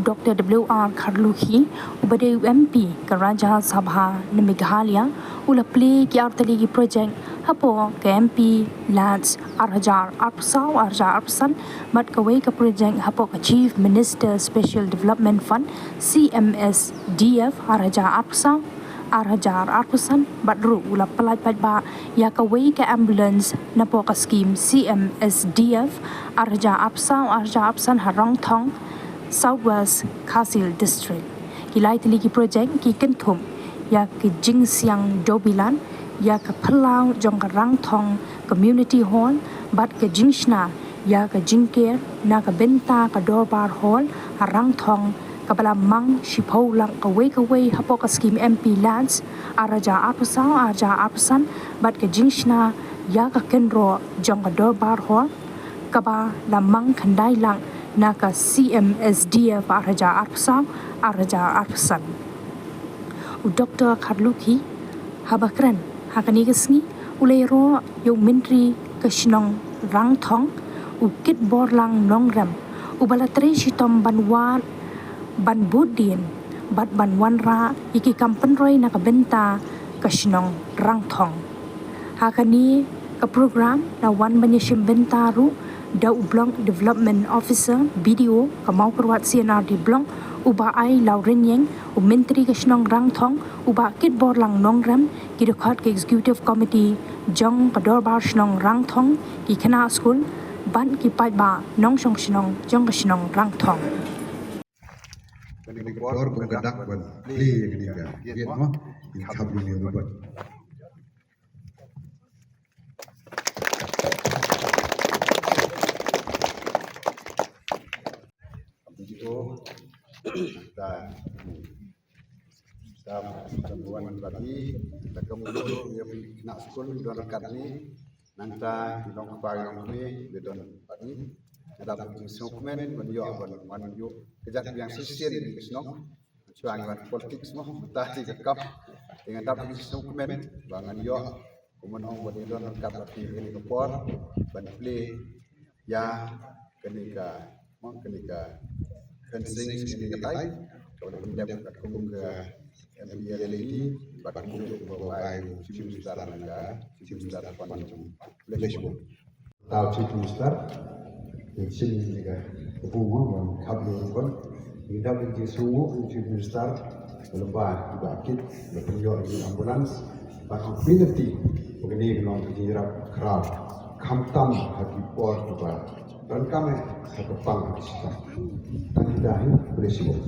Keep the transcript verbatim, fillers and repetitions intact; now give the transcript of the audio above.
Doctor W R Kharlukhi, uba dei u M P ka Rajya Sabha na Meghalaya, u la plie ki artylli ki project hapoh ka M P Lads ar hajar arphew saw ar hajar arphew san, bad kawei ka project hapoh ka Chief Minister Special Development Fund, C M S D F, ar hajar arphew saw ar hajar arphew san, bad ruh u la pyllait paidbah ïa kawei ka ambulance napoh ka skim C M S D F ar hajar arphew saw ar hajar arphew san ha Rangthong, South West Khasi Hills District. Ki lai tylli ki project ki kynthup ïa ka jingsiang dewbilat ïa ka phyllaw jong ka Rangthong Community Hall bad ka jingshna ïa ka jingker na ka bynta ka Dorbar Hall ha Rangthong, kaba la mang shiphew lak kawei kawei hapoh ka skim M P Lads ar hajar arphew saw ar hajar arphew san, bad ka jingshna ïa ka kynroh jong ka Dorbar Hall, kaba la mang khyndai lak na ka C M S D F ar hajar arphew saw ar hajar arphew san. U Doctor Kharlukhi, haba kren ha kane ka sngi, u la ïaroh ïa u Myntri ka shnong Rangthong, u Kitborlang Nongrem, uba la trei shitom ban wad, ban bud dien bad ban wanrah ïa ki kam pynroi na ka bynta ka shnong Rangthong. Ha kane ka program la wan ban ïashim bynta ruh da u Block Development Officer, B D O, ka Mawkyrwat C and R D Block, u Bah I. Lawriniang, u Myntri ka shnong Rangthong, u Bah Kitborlang Nongrem, ki dkhot ka Executive Committee jong ka Dorbar Shnong Rangthong, ki khynnah skul bad ki paidbah nongshong shnong jong ka shnong Rangthong. Kane ka por kum ka dak ban plie ïa kane ka gate mo, in kham ïa kane ka bad. Video ta ta ta wan bagi ta kam ïa khynnah skul don kat ni. Nangta ki long kpa ki long kmie ki don pat ni. Nga dap jingsngewkmen ban ïoh ban wan ïoh ka jait biang shisien ïa ka shnong. Shuwa ngi wan politics mo, mynta te ka kam. Te nga dap jingsngewkmen ba ngan ïoh kumno ban ïadon ryngkat bad phi ha kane ka por ban plie ïa kane ka, mo, kane ka fencing, kane ka tai kaba la pyndep katkum ka M P L A D bad kumjuh ba bai u Chief Minister na ka Chief Minister Fund jong u. Khublei shibun. Tau Chief Minister, ngi shim ïa ka kabu mo ban khap ïa u kon. Ngi dap ïa ka jingsngewnguh u Chief Minister, ba lyngba i Bah Kit, ba pynïoh ïa ka ambulance, bad ong pynlynti ba kane ka long ka jingïarap khraw, khamtam ha ki por kiba donkam eh, ha ka pang ha ka shitom. Tang kita hi, khublei shibun.